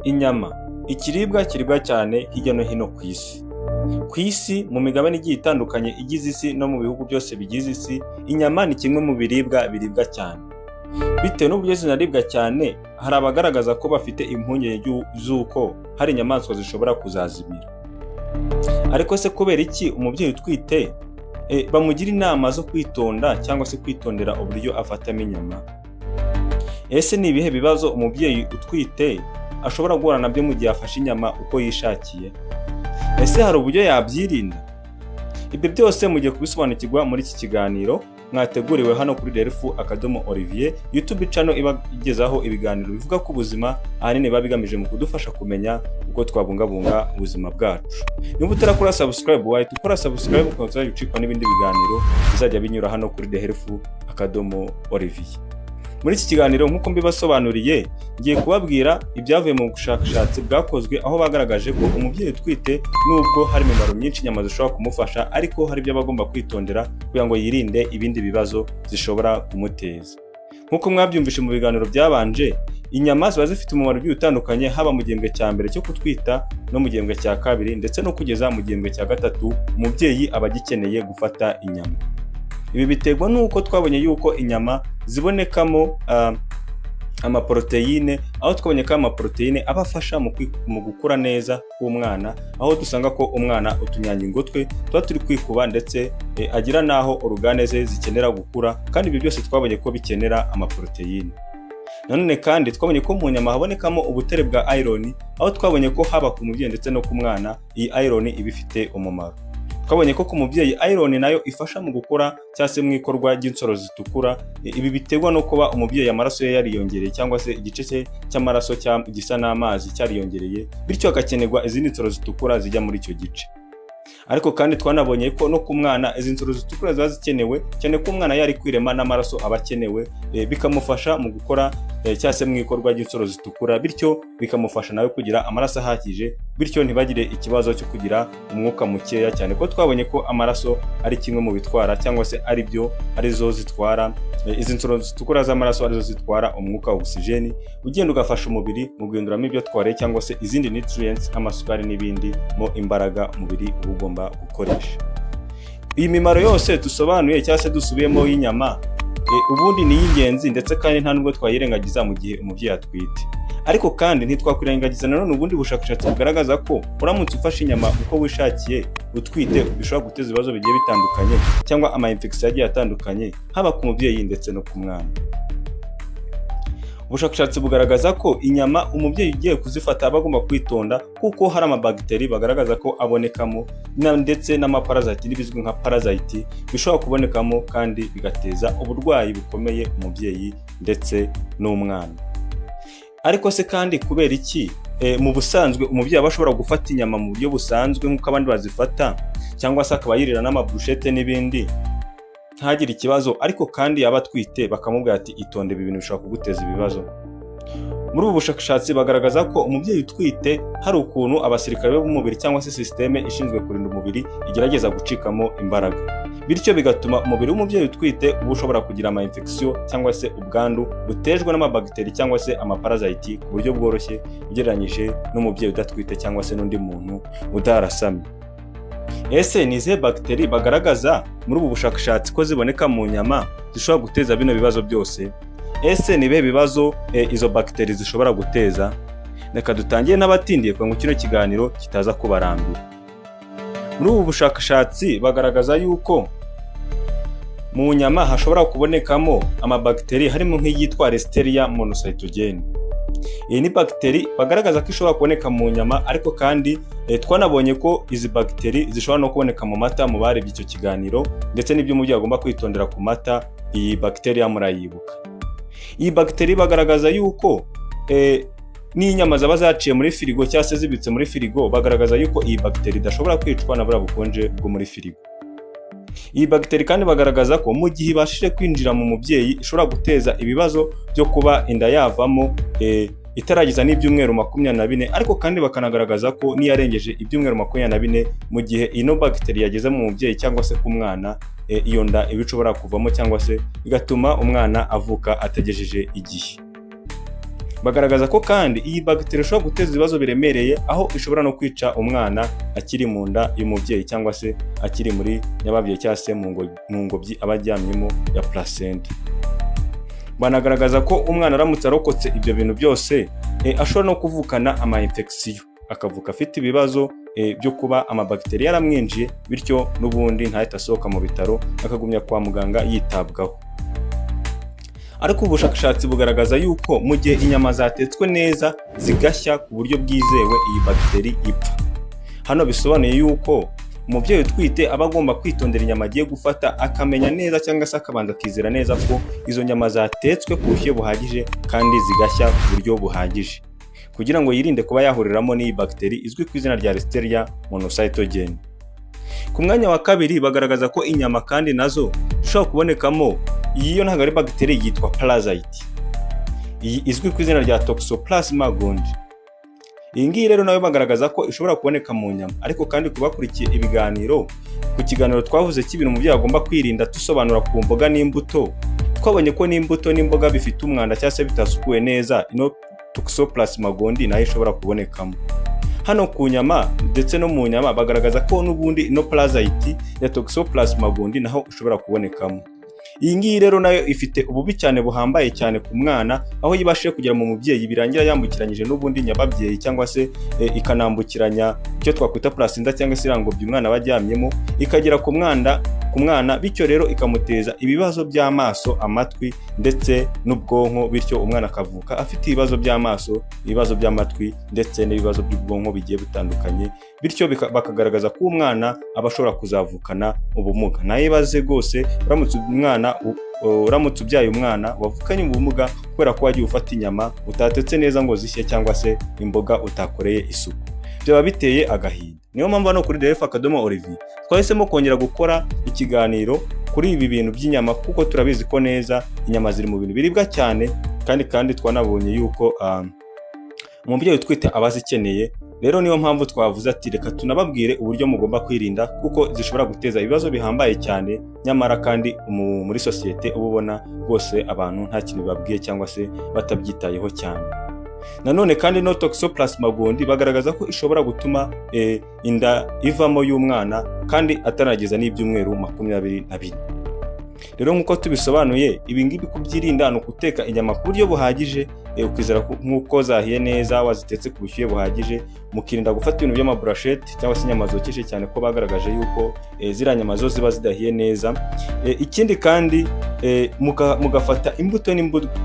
Inyama, ikiribwa kiribwa cyane hirya no hino ku isi. Ku isi, mu migabane igiye itandukanye igize isi no mu bihugu byose bigize isi, inyama ni kimwe mu biribwa biribwa cyane. Bitewe n'uburyo zinaribwa cyane, hari abagaragaza ko bafite impungenge z'uko hari inyamaswa zishobora kuzazimira. Ariko se kubera iki umubyeyi utwite bamugira inama zo kwitonda cyangwa se kwitondera uburyo afatamo inyama? Ese ni ibihe bibazo umubyeyi utwite ashobora guhura nabyo mu gihe afashe inyama uko yishakiye? Ese hari uburyo yabyirinda? Ibyo byose mugiye kubisobanukirwa muri iki kiganiro mwateguriwe hano kuri Delph.Olivier, YouTube channel iba igezaho ibiganiro bivuga ku buzima, ahanini biba bigamije mu kudufasha kumenya uko twabungabunga ubuzima bwacu. Niba utarakora subscribe, wahita ukora subscribe kugira ngo utazajya ucikwa n'ibindi biganiro bizajya binyura hano kuri Delph.Olivier. Muri iki kiganiro, nk'uko mbibasobanuriye, ngiye kubabwira ibyavuye mu bushakashatsi bwakozwe, aho bagaragaje ko umubyeyi utwite, nubwo hari imimaro myinshi inyama zishobora kumufasha, ariko hari ibyo aba agomba kwitondera kugira ngo yirinde ibindi bibazo zishobora kumuteza. Nk'uko mwabyumvishe mu biganiro byabanje, inyama ziba zifite umumaro ugiye utandukanye, haba mu gihembwe cya mbere cyo kutwita no mu gihembwe cya kabiri, ndetse no kugeza mu gihembwe cya gatatu umubyeyi aba agikeneye gufata inyama. Ibi biterwa n'uko twabonye yuko inyama zibonekamo amaporoteyine, aho twabonye ko amaporoteyine aba afasha mu gukura neza k'umwana, aho dusanga ko umwana utunyangingo twe tuba turi kwikuba, ndetse agira n'aho organe ze zikenera gukura, kandi ibyo byose twabonye ko bikenera amaporoteyine. Nanone kandi twabonye ko mu nyama habonekamo ubutare bwa iron, aho twabonye ko haba ku mubyeyi ndetse no ku mwana iyi iron iba ifite umumaro. Twabonye ko ku mubyeyi iron nayo ifasha mu gukora cyangwa se mu ikorwa ry'insoro zitukura. Ibi biterwa no kuba umubyeyi amaraso ye yariyongereye, cyangwa se igice cye cy'amaraso gisa n'amazi cyariyongereye, bityo hagakenerwa izindi nsoro zitukura zijya muri icyo gice. Ariko kandi twanabonye ko no ku mwana izi nsoro zitukura ziba zikenewe, cyane ko umwana yari kwirema n'amaraso aba akenewe, bikamufasha mu gukora cyangwa se mu ikorwa ry'insoro zitukura, bityo bikamufasha nawe kugira amaraso ahagije, bityo ntibagire ikibazo cyo kugira umwuka mukeya, cyane ko twabonye ko amaraso ari kimwe mu bitwara, cyangwa se ari byo arizo zitwara, izi nsoro zitukura z'amaraso arizo zitwara umwuka wa ogisijeni ugenda ugafasha umubiri mu guhinduramo ibyo twariye cyangwa se izindi nutrients nk'amasukari n'ibindi mo imbaraga umubiri uba ugomba gukoresha. Iyi mimaro yose dusobanuye cyangwa se dusubiyemo y'inyama, ubundi ni iy'ingenzi, ndetse kandi nta nubwo twayirengagiza mu gihe umubyeyi atwite. Ariko kandi ntitwakwirengagiza nanone ubundi bushakashatsi bugaragaza ko uramutse ufashe inyama uko wishakiye utwite, bishobora guteza ibibazo bigiye bitandukanye cyangwa ama infection agiye atandukanye, haba ku mubyeyi ndetse no ku mwana. Ubushakashatsi bugaragaza ko inyama umubyeyi ugiye kuzifata aba agomba kwitonda, kuko hari amabagiteri bagaragaza ko abonekamo ndetse n'amaparasite, n'ibizwi nka parasite bishobora kubonekamo kandi bigateza uburwayi bukomeye umubyeyi ndetse n'umwana. Ariko se kandi kubera iki mu busanzwe umubyeyi aba ashobora gufata inyama mu buryo busanzwe nk'uko abandi bazifata, cyangwa se akaba yirira n'amaburushete n'ibindi ntagire ikibazo, ariko kandi yaba atwite bakamubwira ati: "Itonde, ibi bintu bishobora kuguteza ibibazo"? Muri ubu bushakashatsi bagaragaza ko umubyeyi utwite hari ukuntu abasirikare be b'umubiri cyangwa se sisiteme ishinzwe kurinda umubiri igerageza gucikamo imbaraga, bityo bigatuma umubiri w'umubyeyi utwite uba ushobora kugira ama infection cyangwa se ubwandu butejwe n'amabagiteri cyangwa se amaparasite ku buryo bworoshye, ugereranyije n'umubyeyi udatwite cyangwa se n'undi muntu udarasamye. Ese ni izihe bagiteri bagaragaza muri ubu bushakashatsi ko ziboneka mu nyama zishobora guteza bino bibazo byose? Ese ni ibihe bibazo izo bagiteri zishobora guteza? Reka dutangire n'abatindiye kugira ngo kino kiganiro kitaza kubarambira. Muri ubu bushakashatsi bagaragaza yuko mu nyama hashobora kubonekamo amabagiteri, harimo nk'iyitwa Listeria monocytogenes. Iyi ni bagiteri bagaragaza ko ishobora kuboneka mu nyama, ariko kandi twanabonye ko izi bagiteri zishobora no kuboneka mu mata mu barebye icyo kiganiro, ndetse n'ibyo umubyeyi agomba kwitondera ku mata, iyi bagiteri murayibuka. Iyi bagiteri bagaragaza yuko n'inyama zaba zaciye muri firigo cyangwa se zibitse muri firigo, bagaragaza yuko iyi bagiteri idashobora kwicwa na buriya bukonje bwo muri firigo. Iyi bagiteri kandi bagaragaza ko mu gihe ibashije kwinjira mu mubyeyi ishobora guteza ibibazo byo kuba inda yavamo itarageza n'ibyumweru 24. Ariko kandi bakanagaragaza ko n'iyarengeje ibyumweru 24, mu gihe ino bagiteri yageze mu mubyeyi cyangwa se ku mwana, iyo nda iba ishobora kuvamo cyangwa se bigatuma umwana avuka atagejeje igihe. Bagaragaza ko kandi iyi bagiteri ishobora guteza ibibazo biremereye, aho ishobora no kwica umwana akiri mu nda y'umubyeyi, cyangwa se akiri muri nyababyeyi, cyangwa se mu ngobyi aba aryamyemo ya placenta. Banagaragaza ko umwana aramutse arokotse ibyo bintu byose, ashobora no kuvukana ama infection, akavuka afite ibibazo byo kuba amabagiteri yaramwinjiye, bityo n'ubundi ntahite asohoka mu bitaro, akagumya kwa muganga yitabwaho. Ariko ubushakashatsi bugaragaza yuko mu gihe inyama zatetswe neza zigashya ku buryo bwizewe, iyi bagiteri ipfa. Hano bisobanuye yuko umubyeyi utwite aba agomba kwitondera inyama agiye gufata, akamenya neza cyangwa se akabanza akizera neza ko izo nyama zatetswe ku bushyuhe buhagije kandi zigashya ku buryo buhagije, kugira ngo yirinde kuba yahuriramo n'iyi bagiteri izwi ku izina rya Listeria monocytogenes. Ku mwanya wa kabiri, bagaragaza ko inyama kandi nazo zishobora kubonekamo, iyi yo ntabwo ari bagiteri, yitwa parasite, iyi izwi ku izina rya Toxoplasma gondii. Iyi ngiyi rero nayo bagaragaza ko ishobora kuboneka mu nyama. Ariko kandi ku bakurikiye ibiganiro, ku kiganiro twavuze cy'ibintu umubyeyi agomba kwirinda, dusobanura ku mboga n'imbuto, twabonye ko n'imbuto n'imboga bifite umwanda cyangwa se bitasukuwe neza, ino Toxoplasma gondii nayo ishobora kubonekamo. Hano ku nyama ndetse no mu nyama, bagaragaza ko n'ubundi ino parasite ya Toxoplasma gondii naho ishobora kubonekamo. Iyi ngiyi rero nayo ifite ububi cyane buhambaye cyane ku mwana, aho yibashije kugera mu mubyeyi birangira yambukiranyije n'ubundi nyababyeyi, cyangwa se ikanambukiranya icyo twakwita placenta, cyangwa se irangobyi umwana aba aryamyemo, ikagera ku mwana, bityo rero ikamuteza ibibazo by'amaso, amatwi ndetse n'ubwonko. Bityo umwana akavuka afite ibibazo by'amaso, ibibazo by'amatwi ndetse n'ibibazo by'ubwonko bigiye bitandukanye. Bityo bakagaragaza ko umwana aba ashobora kuzavukana ubumuga. Nawe ibaze rwose, uramutse ubyaye umwana wavukanye ubumuga kubera ko wagiye ufata inyama utatetse neza ngo zishye, cyangwa se imboga utakoreye isuku, byaba biteye agahinda. Niyo mpamvu hano kuri Derefa.Olivier twahisemo kongera gukora ikiganiro kuri ibi bintu by'inyama, kuko turabizi ko neza inyama ziri mu bintu biribwa cyane, kandi twanabonye yuko umubyeyi utwite aba azikeneye. Rero niyo mpamvu twavuze ati: "Reka tunababwire uburyo mugomba kwirinda, kuko zishobora guteza ibibazo bihambaye cyane." Nyamara kandi muri sosiyete uba ubona rwose abantu nta kintu babwiye cyangwa se batabyitayeho cyane. Nanone kandi no Toxoplasma gondii bagaragaza ko ishobora gutuma inda ivamo y'umwana kandi atarageza n'ibyumweru 24. Rero nk'uko tubisobanuye, ibi ngibi kubyirinda ni uguteka inyama ku buryo buhagije, ukizera nk'uko zahiye neza, wazitetse ku bushyuhe buhagije, mukirinda gufata ibintu by'amaburusheti cyangwa se inyama zokeje cyane, ko bagaragaje yuko ziriya nyama zo ziba zidahiye neza. Ikindi kandi mugafata imbuto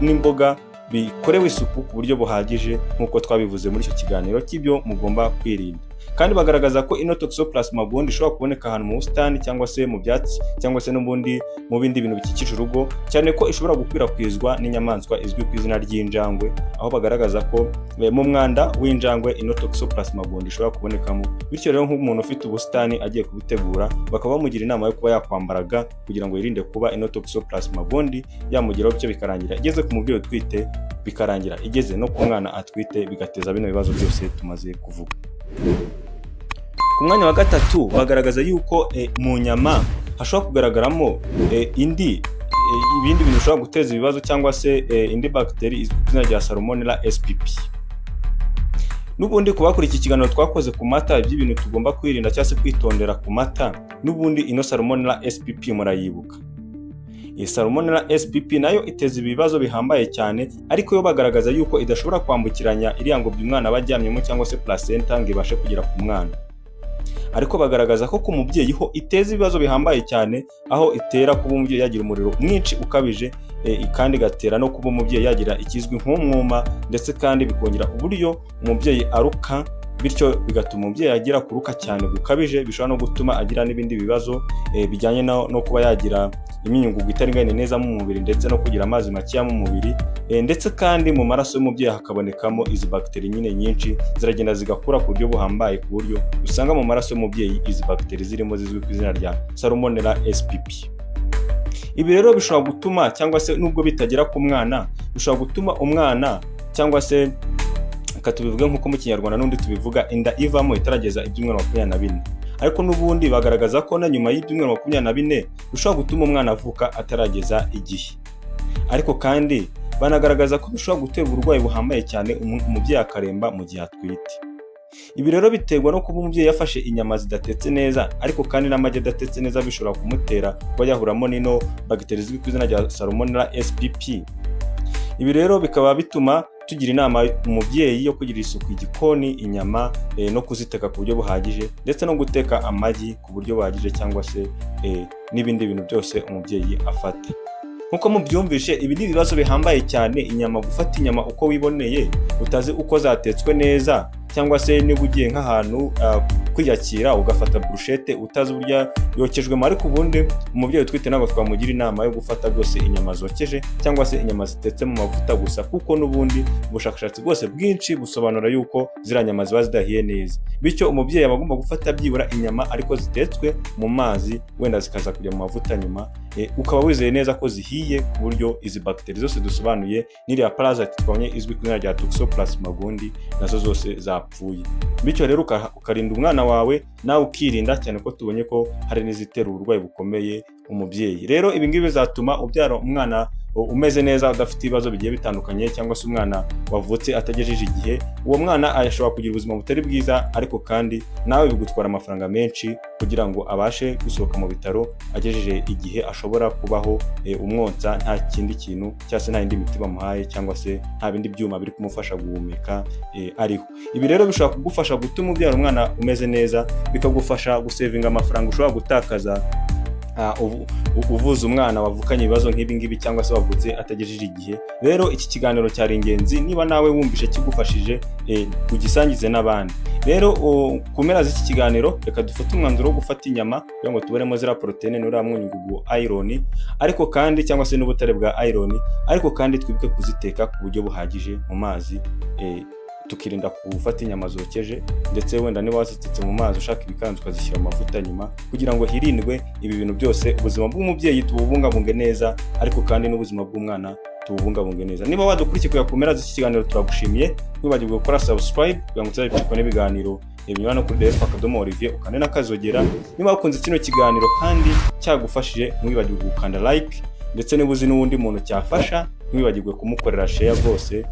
n'imboga bikorewe isuku ku buryo buhagije, nk'uko twabivuze muri icyo kiganiro cy'ibyo mugomba kwirinda. Kandi bagaragaza ko ino Toxoplasma gondii ishobora kuboneka ahantu mu busitani, cyangwa se mu byatsi, cyangwa se n'ubundi mu bindi bintu bikikije urugo, cyane ko ishobora gukwirakwizwa n'inyamaswa izwi ku izina ry'injangwe, aho bagaragaza ko mu mwanda w'injangwe ino Toxoplasma gondii ishobora kubonekamo. Bityo rero nk'umuntu ufite ubusitani agiye kubutegura, bakaba bamugira inama yo kuba yakwambara gants kugira ngo yirinde kuba ino Toxoplasma gondii yamugeraho, bityo bikarangira igeze ku mubyeyi utwite, bikarangira igeze no ku mwana atwite, bigateza bino bibazo byose tumaze kuvuga. Ku mwanya wa gatatu, bagaragaza yuko mu nyama hashobora kugaragaramo indi ibindi bintu bishobora guteza ibibazo, cyangwa se indi bagiteri izwi ku izina rya Salmonella spp. N'ubundi ku bakurikiye ikiganiro twakoze ku mata, iby'ibintu tugomba kwirinda cyangwa se kwitondera ku mata, n'ubundi ino Salmonella spp murayibuka. Iyi Salmonella spp nayo iteza ibibazo bihambaye cyane, ariko yo bagaragaza yuko idashobora kwambukiranya iriya ngobyi umwana aba aryamyemo cyangwa se placenta ngo ibashe kugera ku mwana. Ariko bagaragaza ko ku mubyeyi ho iteza ibibazo bihambaye cyane, aho itera kuba umubyeyi yagira umuriro mwinshi ukabije, kandi igatera no kuba umubyeyi yagira ikizwi nk'umwuma, ndetse kandi bikongera uburyo umubyeyi aruka, bityo bigatuma umubyeyi agira kuruka cyane gukabije, bishobora no gutuma agira n'ibindi bibazo bijyanye no kuba yagira imyunyungugu itaringaniye neza mu mubiri, ndetse no kugira amazi makeya mu mubiri, ndetse kandi mu maraso y'umubyeyi hakabonekamo izi bagiteri nyine nyinshi, ziragenda zigakura ku buryo buhambaye, ku buryo usanga mu maraso y'umubyeyi izi bagiteri zirimo zizwi ku izina rya Salmonella spp. Ibi rero bishobora gutuma, cyangwa se nubwo bitagera ku mwana, bishobora gutuma umwana, cyangwa se reka tubivuge nk'uko mu Kinyarwanda n'undi tubivuga, inda ivamo itarageza ibyumweru 24. Ariko n'ubundi bagaragaza ko na nyuma y'ibyumweru 24 bishobora gutuma umwana avuka atarageza igihe. Ariko kandi Banagaragaza ko bishobora gutera uburwayi buhambaye cyane, umubyeyi akaremba mu gihe atwite. Ibi rero biterwa no kuba umubyeyi yafashe inyama zidatetse neza, ariko kandi n'amagi adatetse neza bishobora kumutera kuba yahuramo n'ino bagiteri izwi ku izina rya Salmonella spp. Ibi rero bikaba bituma tugira inama umubyeyi yo kugira isuku igikoni, inyama no kuziteka ku buryo buhagije, ndetse no guteka amagi ku buryo buhagije, cyangwa se n'ibindi bintu byose umubyeyi afata. Nk'uko mubyumvishe, ibi ni ibibazo bihambaye cyane. Inyama, gufata inyama uko wiboneye, utazi uko zatetswe neza, cyangwa se niba ugiye nk'ahantu kwiyakira ugafata burushete utazi uburyo yokejwemo. Ariko ubundi umubyeyi utwite ntabwo twamugira inama yo gufata rwose inyama zokeje cyangwa se inyama zitetse mu mavuta gusa, kuko n'ubundi ubushakashatsi bwose bwinshi busobanura yuko ziriya nyama ziba zidahiye neza. Bityo umubyeyi aba agomba gufata byibura inyama ariko zitetswe mu mazi, wenda zikaza kujya mu mavuta nyuma, ukaba wizeye neza ko zihiye, ku buryo izi bagiteri zose dusobanuye n'iriya parasite twabonye izwi ku izina rya Toxoplasma gondii nazo zose zapfuye. Bityo rero ukarinda umwana wawe, nawe ukirinda, cyane ko tubonye ko hari n'izitera uburwayi bukomeye umubyeyi. Rero ibi ngibi bizatuma ubyara umwana umeze neza, udafite ibibazo bigiye bitandukanye, cyangwa se umwana wavutse atagejeje igihe, uwo mwana ashobora kugira ubuzima butari bwiza. Ariko kandi nawe bigutwara amafaranga menshi kugira ngo abashe gusohoka mu bitaro agejeje igihe, ashobora kubaho umwonsa nta kindi kintu, cyangwa se nta yindi miti bamuhaye, cyangwa se nta bindi byuma biri kumufasha guhumeka ariho. Ibi rero bishobora kugufasha gutuma ubyara umwana umeze neza, bikagufasha gusevinga amafaranga ushobora gutakaza uvuza umwana wavukanye ibibazo nk'ibi ngibi, cyangwa se wavutse atagejeje igihe. Rero iki kiganiro cyari ingenzi. Niba nawe wumvishe kigufashije, ugisangize n'abandi. Rero ku mpera z'iki kiganiro, reka dufate umwanzuro wo gufata inyama kugira ngo tubonemo ziriya poroteyine n'uriya mwunyungugu iron, ariko kandi cyangwa se n'ubutare bwa iron, ariko kandi twibuke kuziteka ku buryo buhagije mu mazi, tukirinda gufata inyama zokeje, ndetse wenda niba wazitetse mu mazi ushaka ibikanzu ukazishyira mu mavuta nyuma, kugira ngo hirindwe ibi bintu byose. Ubuzima bw'umubyeyi tububungabunge neza, ariko kandi n'ubuzima bw'umwana tububungabunge neza. Niba wadukurikiye kugera ku mpera z'iki kiganiro, turagushimiye. Ntiwibagirwe gukora subscribe kugira ngo utazabicikwa n'ibiganiro binyura no kuri Def.Olivier, ukande n'akazogera. Niba wakunze kino kiganiro kandi cyagufashije, ntiwibagirwe gukanda like, ndetse niba uzi n'uwundi muntu cyafasha, ntiwibagirwe kumukorera share rwose.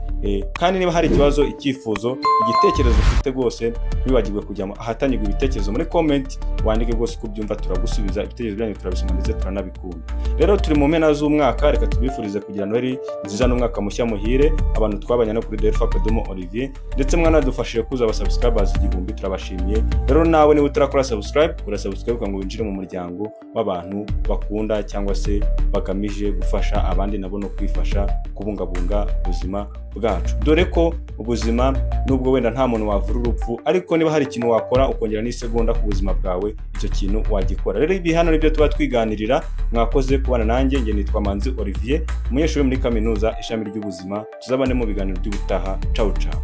Kandi niba hari ikibazo, icyifuzo, igitekerezo ufite rwose, ntiwibagirwe kujya ahatangirwa ibitekerezo muri comment, wandike rwose uko ubyumva, turagusubiza. Ibitekerezo byanyu turabisoma ndetse turanabikunda. Rero turi mu mpera z'umwaka, reka tubifurize kugira Noheli nziza n'umwaka mushya muhire, abantu twabanye no kuri Delpha.Olivier, ndetse mwanadufashije kuza aba subscribers 1000, turabashimiye. Rero nawe niba utarakora subscribe, kora subscribe kugira ngo winjire mu muryango w'abantu bakunda cyangwa se bagamije gufasha abandi nabo no kwifasha kubungabunga ubuzima bwacu, dore ko ubuzima, nubwo wenda nta muntu wavura urupfu, ariko niba hari ikintu wakora ukongera n'isegonda ku buzima bwawe, icyo kintu wagikora. Rero ibi hano nibyo tuba twiganirira. Mwakoze kubana nanjye. Njye nitwa Manzi Olivier, umunyeshuri muri kaminuza, ishami ry'ubuzima. Tuzabane mu biganiro by'ubutaha. Cawu cawu.